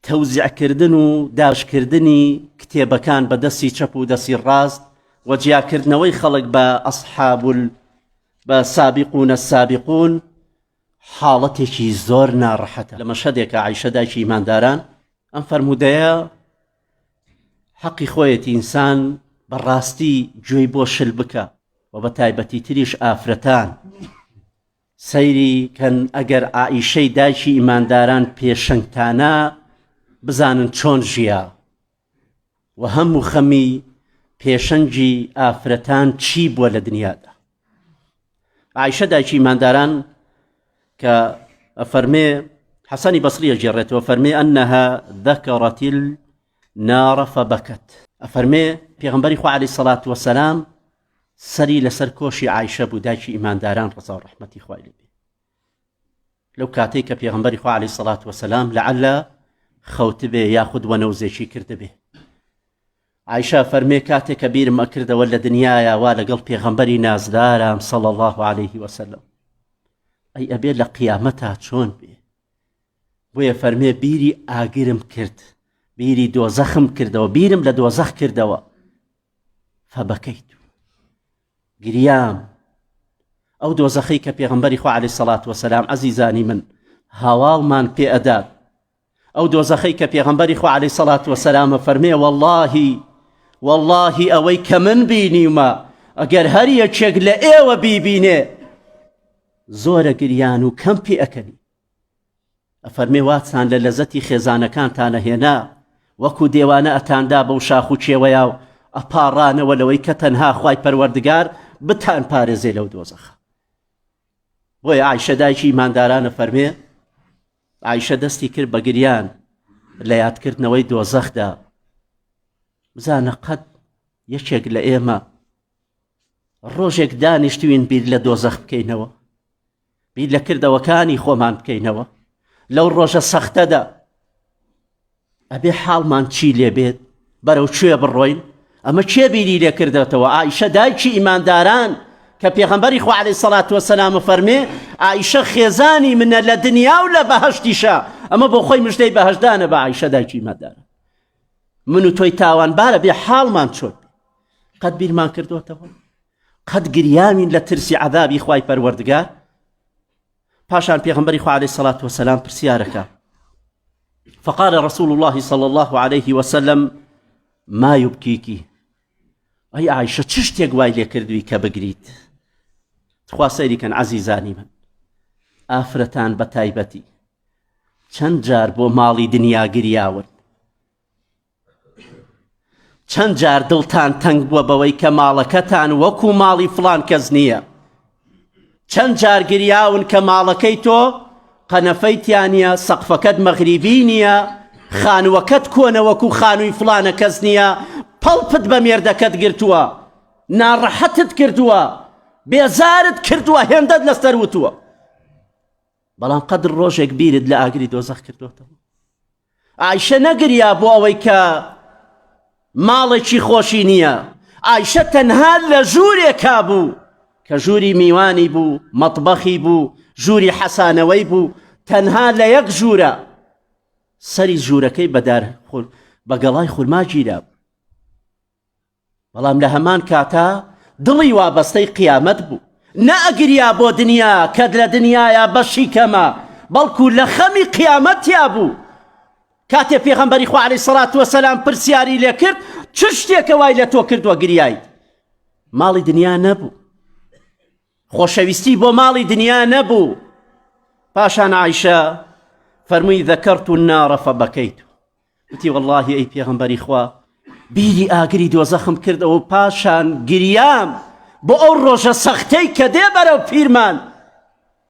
تەوزیعکردن و دابەشکردنی کتێبەکان بە دەستی چەپ و دەستی ڕاست و جیاکردنەوەی خەڵک بە ئەسحاب بە سابقون السابقون حاڵەتێکی زۆر ناڕەحەتە لە مەشهەدێکە عیشە دایکی ئیمانداران ئەم فەرموودەیە حەقی خۆیەتی ئینسان بەڕاستی گوێی بۆ شل بکە و بە تایبەتی تریش ئافرەتان سەیری کەن ئەگەر عائیشەی دایکی ئیمانداران پێشەنگتانە بزانن چۆن ژیا و هەموو خەمی پێشەنگی ئافرەتان چی بووە لە دنیادا. عائیشە دایکی ئیمانداران کە ئەفەرمێ حەسەنی بەسری ئەگێڕێتەوە فەرمێ ئەنەها ذەکەرەت النار فبکت ئەفەرمێ پێغەمبەری خوا عەلەیهی سەڵات وەسەلام سەری لەسەر کۆشی عایشە بوو دایکی ئیمانداران ڕەزا و ڕەحمەتی خوای لێ لەو کاتەی کە پێغەمبەری خوا عەلەیهی سەڵات وەسەلام لەعەلە خەوتبێ یاخود وەنەوزێکی کردبێ عایشە فەرمێ کاتێک کە بیرم ئەکردەوە لە دنیایا وا لەگەڵ پێغەمبەری نازدارام صلی الله عليه وسلم ئەی ئەبێ لە قیامەتا چۆن بێ بۆیە فەرمێ بیری ئاگرم کرد بیری دۆزەخم کردەوە بیرم لە دۆزەخ کردەوە فبکیت گریام ئەو دۆزەخەی کە پێغەمبەری خوا عەلەیهی سەڵات وەسەلام عەزیزانی من هەواڵمان پێ ئەدات ئەو دۆزەخەی کە پێغەمبەری خوا عەلەیهی سەڵات وەسەلامە فەرمێ وەڵڵاهی وەڵڵاهی ئەوەی کە من بینیومە ئەگەر هەر یەکێک لە ئێوە بیبینێ زۆرە گریان و کەم پێ ئەکەنی ئەفەرمێ واتان لە لەزەتی خێزانەکانتانە هێنا وەکو دێوانە ئەتاندا بەو شاخ و کێوەیا و ئەپاڕانەوە لەوەی کە تەنها خوای پەروەردگار بتان پارێزێ لەو دۆزەخە بۆیە عایشە دایکی ئیماندارانە فەرمێ عایشە دەستی کرد بە گریان لە یادکردنەوەی دۆزەخدا بزانە قەت یەکێک لە ئێمە ڕۆژێک دانیشتوین بیر لە دۆزەخ بکەینەوە بیر لە کردەوەکانی خۆمان بکەینەوە لەو ڕۆژە سەختەدا ئەبێ حاڵمان چی لێ بێت بەرەو کوێ بڕۆین ئەمە کێ بیری لێ کردێتەوە ئایشە دایکی ئیمانداران کە پێغەمبەری خوا عەلەیهی سەڵات وەسەلام فەرمێ ئایشە خێزانی منە لە دنیا و لە بەهەشتیشە ئەمە بۆ خۆی مژدەی بەهەشتدانە بە ئایشە دایکی ئیمانداران من و تۆی تاوانبارە بێ حاڵمان چۆن قەت بیرمان کردوتەوە قەت گریاوین لە ترسی عذابی خوای پەروەردگار پاشان پێغمبەری خوا علیه الصلاة والسلام پرسیارەکە فقال رسول الله صلى الله عليه وسلم ما يبكيك ئەی عایشە چ شتێک وای لێ کردووی کە بگریت تخوا سەیری کەن عەزیزانی من ئافرەتان بە تایبەتی چەند جار بۆ ماڵی دنیا گریاون چەند جار دڵتان تەنگ بووە بەوەی کە ماڵەکەتان وەکو ماڵی فڵان کەس نییە چەند جار گریاون کە ماڵەکەی تۆ قەنەفەی تیا نییە سەقفەکەت مەغریبی نییە خانووەکەت کۆنە وەکو خانووی فڵانە کەس نییە پەڵپت بە مێردەکەت گرتووە ناڕەحەتت کردووە بێزارت کردووە هێندەت لەسەر وتووە بەڵام قەدر ڕۆژێک بیرت لە ئاگری دۆزەخ کردوێتەوە ئایشە نەگریا بۆ ئەوەی کە ماڵێکی خۆشی نییە ئایشە تەنها لە ژوورێکا بوو کە ژووری میوانی بوو مەطبەخی بوو ژووری حەسانەوەی بوو تەنها لە یەک ژوورە سەری ژوورەکەی بەدار بە گەڵای خورما گیرا بوو بەڵام لە هەمان کاتا دڵی وابەستەی قیامەت بوو نەئەگریا بۆ دنیا کە لە دنیایا بەشی کەمە بەڵکو لە خەمی قیامەتیا بوو کاتێ پێغەمبەری خوا عەلەیهی سەڵات وەسەلام پرسیاری لێ کرد چ شتێکە وای لە تۆ کردووە گریایت ماڵی دنیا نەبوو خۆشەویستی بۆ ماڵی دنیا نەبوو پاشان عایشە فەرمووی ذەکەرت النار فبەکەیت وتی وەڵاهی ئەی پێغەمبەری خوا بیری ئاگری دۆزەخم کردەوە و پاشان گریام بۆ ئەو ڕۆژە سەختەی کە دێ بەرەو پیرمان.